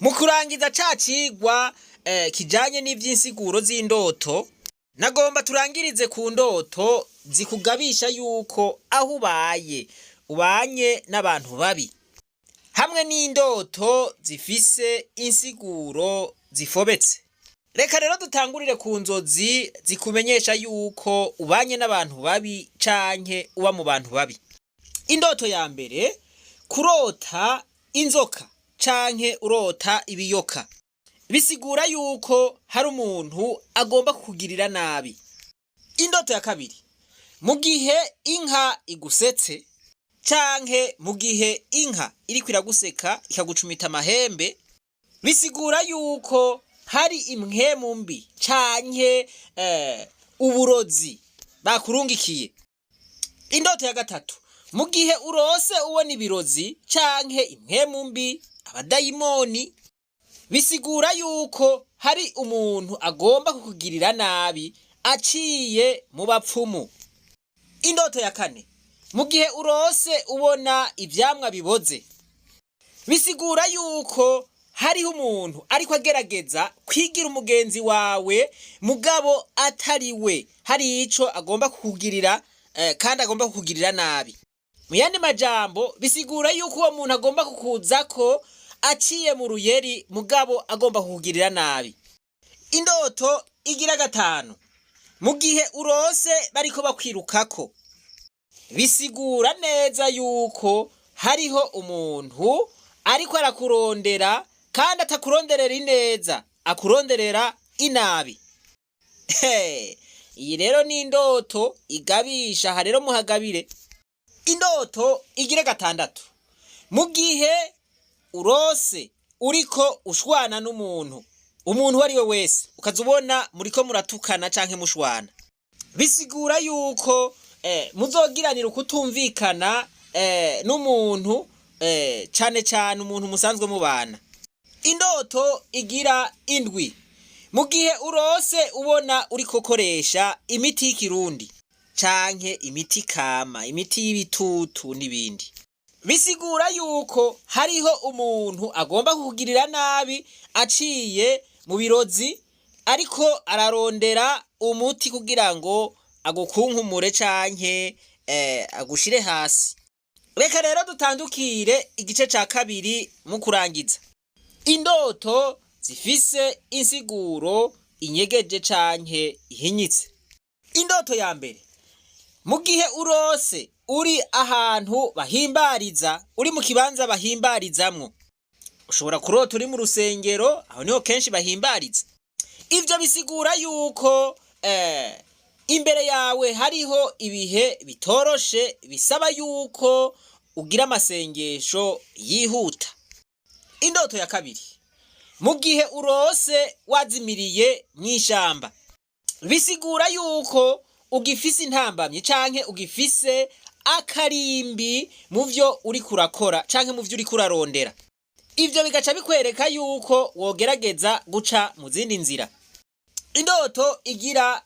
Mu kurangiza ca cigwa kijanye n'ivy'insiguro z'indoto, nagomba turangirize ku ndoto zikugabisha yuko aho ubaye ubanye n'abantu babi, hamwe n'indoto zifise insiguro zifobetse. Reka rero dutangurire ku nzozi zikumenyesha yuko ubanye n'abantu babi canke uba mu bantu babi. Indoto ya mbere, kurota inzoka canke urota ibiyoka, bisigura yuko hari umuntu agomba kukugirira nabi. Indoto ya kabiri, mu gihe inka igusetse canke mu gihe inka iriko iraguseka ikagucumita amahembe, bisigura yuko hari impwemu mbi canke uburozi bakurungikiye. Indoto ya gatatu, mu gihe urose ubona ibirozi canke impwemu mbi, abadayimoni, bisigura yuko hari umuntu agomba kukugirira nabi aciye mu bapfumu. Indoto ya kane, mu gihe urose ubona ivyamwa biboze, bisigura yuko hariho umuntu ariko agerageza kwigira umugenzi wawe mugabo atari we, hari ico agomba kukugirira kandi agomba kukugirira nabi. Mu yandi majambo, bisigura yuko uwo muntu agomba kukuzako aciye mu ruyeri mugabo agomba kukugirira nabi. Indoto igira gatanu, mu gihe urose bariko bakwirukako, bisigura neza yuko hariho umuntu ariko arakurondera kandi atakuronderera ineza, akuronderera inabi. He, iyi rero ni indoto igabisha, aha rero muhagabire. Indoto igira gatandatu, mu gihe urose uriko ushwana n'umuntu, umuntu uwo ari we wese, ukaza ubona muriko muratukana canke mushwana, bisigura yuko muzogiranira ukutumvikana n'umuntu, cane cane umuntu musanzwe mubana. Indoto igira indwi, mu gihe urose ubona uriko ukoresha imiti y'ikirundi canke imiti kama, imiti y'ibitutu n'ibindi, bisigura yuko hariho umuntu agomba kukugirira nabi aciye mu birozi, ariko ararondera umuti kugira ngo agukunkumure canke agushire hasi. Reka rero dutandukire igice ca kabiri mu kurangiza. Indoto zifise insiguro inyegeje canke ihinyitse. Indoto ya mbere, mu gihe urose uri ahantu bahimbariza, uri mu kibanza bahimbarizamwo, ushobora kurota uri mu rusengero, aho niho kenshi bahimbariza. Ivyo bisigura yuko imbere yawe hariho ibihe bitoroshe bisaba yuko ugira amasengesho yihuta. Indoto ya kabiri, mu gihe urose wazimiriye mw'ishamba, bisigura yuko ugifise intambamyi canke ugifise akarimbi mu vyo uriko urakora canke mu vyo uriko urarondera. Ivyo bigaca bikwereka yuko wogerageza guca mu zindi nzira. Indoto igira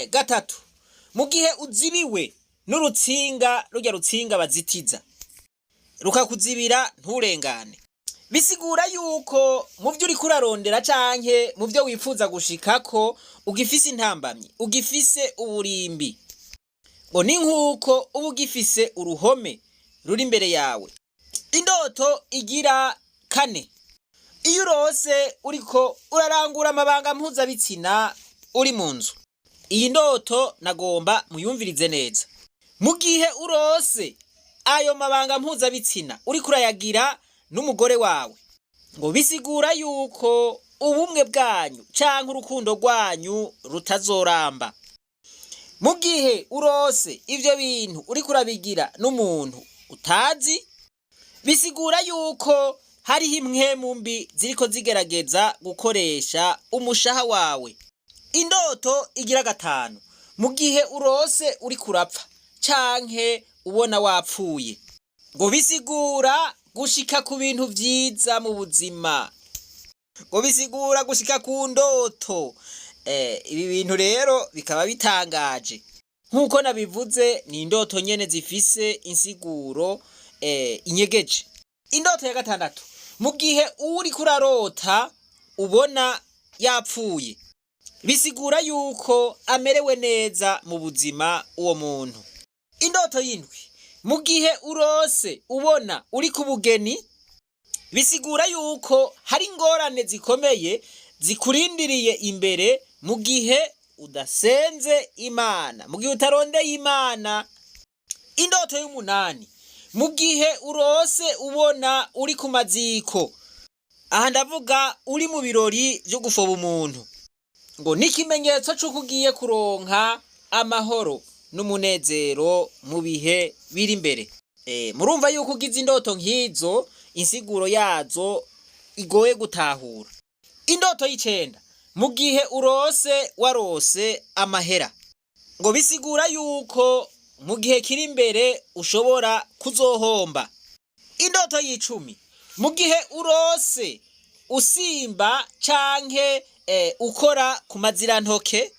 gatatu, mu gihe uzibiwe n'urutsinga, rurya rutsinga bazitiza rukakuzibira nturengane, bisigura yuko mu vyo uriko urarondera canke mu vyo wifuza gushikako ugifise intambamyi, ugifise uburimbi, ngo ni nk'uko uba ugifise uruhome ruri imbere yawe. Indoto igira kane, iyo urose uriko urarangura amabanga mpuzabitsina uri mu nzu. Iyi ndoto nagomba muyumvirize neza. Mu gihe urose ayo mabanga mpuzabitsina uriko urayagira n'umugore wawe, ngo bisigura yuko ubumwe bwanyu canke urukundo rwanyu rutazoramba. Mu gihe urose ivyo bintu uriko urabigira n'umuntu utazi, bisigura yuko hariho impwemu mbi ziriko zigerageza gukoresha umushaha wawe. Indoto igira gatanu, mu gihe urose uriko urapfa canke ubona wapfuye, ngo bisigura gushika ku bintu vyiza mu buzima, ngo bisigura gushika ku ndoto. Ibi bintu rero bikaba bitangaje. Nk'uko nabivuze, ni indoto nyene zifise insiguro inyegeje. Indoto ya gatandatu, Mu gihe uriko urarota ubona yapfuye, bisigura yuko amerewe neza mu buzima uwo muntu. Indoto y'indwi, mu gihe urose ubona uri ku bugeni, bisigura yuko hari ingorane zikomeye zikurindiriye imbere mu gihe udasenze Imana, mu gihe utarondeye Imana. Indoto y'umunani, mu gihe urose ubona uri ku maziko, aha ndavuga uri mu birori vyo gufoba umuntu, ngo n'ikimenyetso c'uko ugiye kuronka amahoro n'umunezero mu bihe biri imbere. Murumva yuko ugize indoto nk'izo, insiguro yazo igoye gutahura. Indoto y'icenda, mu gihe urose warose amahera, ngo bisigura yuko mu gihe kiri imbere ushobora kuzohomba. Indoto y'icumi, mu gihe urose usimba canke ukora ku mazirantoke,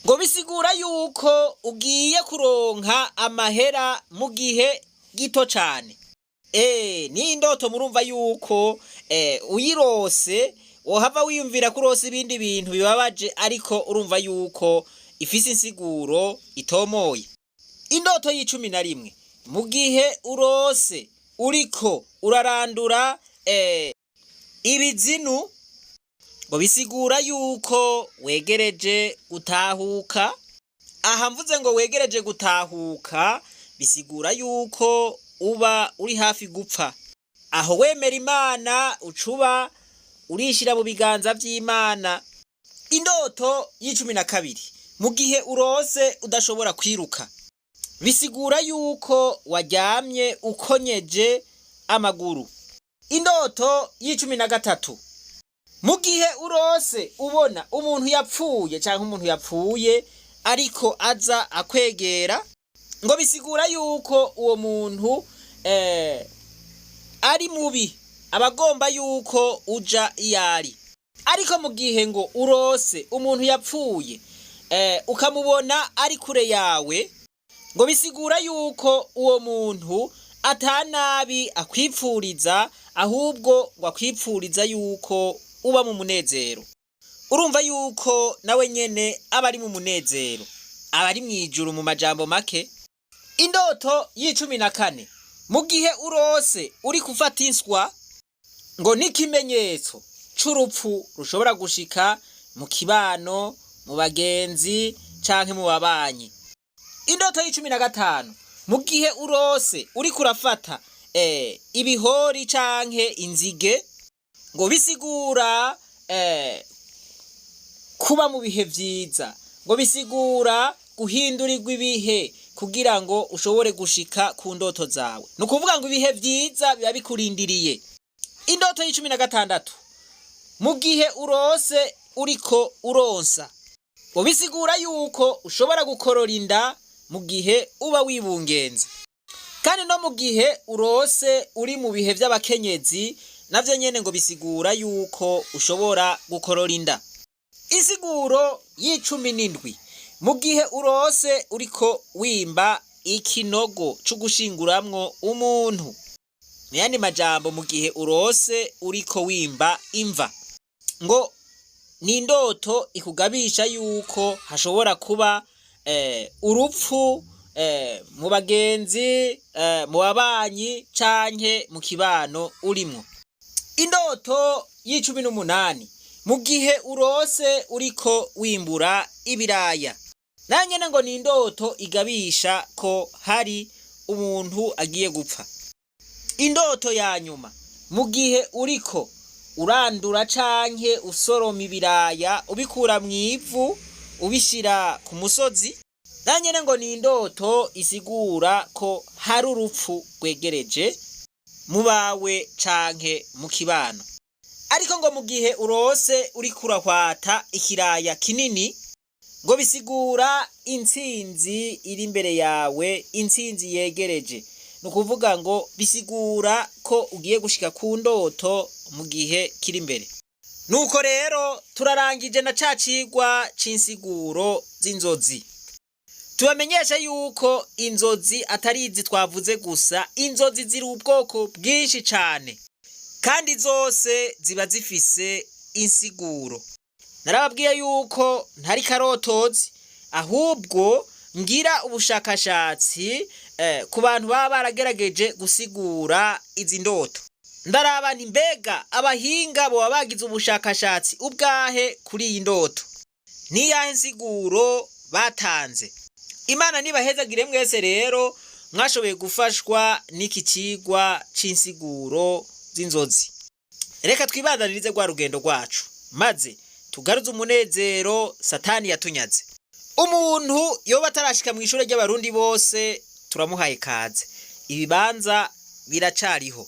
ngo bisigura yuko ugiye kuronka amahera mu gihe gito cane. Ni indoto murumva yuko uyirose wohava wiyumvira ko urose ibindi bintu bibabaje, ariko urumva yuko ifise insiguro itomoye. Indoto y'icumi na rimwe, mu gihe urose uriko urarandura ibizinu, ngo bisigura yuko wegereje gutahuka. Aha mvuze ngo wegereje gutahuka, bisigura yuko uba uri hafi gupfa. Aho wemera Imana ucuba urishira mu biganza vy'Imana. Indoto y'icumi na kabiri, mu gihe urose udashobora kwiruka, bisigura yuko waryamye ukonyeje amaguru. Indoto y'icumi na gatatu, mu gihe urose ubona umuntu yapfuye canke umuntu yapfuye ariko aza akwegera, ngo bisigura yuko uwo muntu ari mubi, aba agomba yuko uja iyari. Ariko mu gihe ngo urose umuntu yapfuye ukamubona ari kure yawe, ngo bisigura yuko uwo muntu atanabi akwipfuriza, ahubwo ngo akwipfuriza yuko uba mu munezero. Urumva yuko nawe nyene aba ari mu munezero, aba ari mw'ijuru mu majambo make. Indoto y'icumi na kane, mu gihe urose uri gufata inswa, ngo n'ikimenyetso c'urupfu rushobora gushika mu kibano, mu bagenzi canke mu babanyi. Indoto y'icumi na gatanu, mu gihe urose uriko urafata ibihori canke inzige, ngo bisigura kuba mu bihe vyiza, ngo bisigura guhindurirwa ibihe kugira ngo ushobore gushika ku ndoto zawe. Ni ukuvuga ngo ibihe vyiza biba bikurindiriye. Indoto y'icumi na gatandatu, mu gihe urose uriko uronsa, ngo bisigura yuko ushobora gukorora inda mu gihe uba wibungenze. Kandi no mu gihe urose uri mu bihe vy'abakenyezi, navyo nyene ngo bisigura yuko ushobora gukorora inda. Insiguro y'icumi n'indwi, mu gihe urose uriko wimba ikinogo c'ugushinguramwo umuntu, mu yandi majambo mu gihe urose uriko wimba imva, ngo ni indoto ikugabisha yuko hashobora kuba urupfu mu bagenzi, mu babanyi canke mu kibano urimwo. Indoto y'icumi n'umunani, mu gihe urose uriko wimbura ibiraya, nayo nyene ngo ni indoto igabisha ko hari umuntu agiye gupfa. Indoto ya nyuma, mu gihe uriko urandura canke usoroma ibiraya ubikura mw'ivu ubishira ku musozi, nayo nyene ngo ni indoto isigura ko hari urupfu rwegereje mu bawe canke mu kibano. Ariko ngo mu gihe urose uriko urahwata ikiraya kinini, ngo bisigura intsinzi iri imbere yawe, intsinzi yegereje. Ni ukuvuga ngo bisigura ko ugiye gushika ku ndoto mu gihe kiri imbere. Nuko rero turarangije na ca cigwa c'insiguro z'inzozi. Tubamenyeshe yuko inzozi atari izi twavuze gusa, inzozi ziri ubwoko bwinshi cane. Kandi zose ziba zifise insiguro. Narababwiye yuko ntari karotozi, ahubwo ngira ubushakashatsi ku bantu baba baragerageje gusigura izi ndoto. Ndaraba nti mbega abahinga boba bagize ubushakashatsi ubwahe kuri iyi ndoto? Niyahe nsiguro batanze? Imana nibahezagire mwese rero mwashoboye gufashwa n'iki cigwa c'insiguro z'inzozi. Reka twibandanirize rwa rugendo rwacu, maze tugaruze umunezero Satani yatunyaze. Umuntu yoba atarashika mw'ishure ry'Abarundi bose, turamuhaye kaze. Ibibanza biracariho.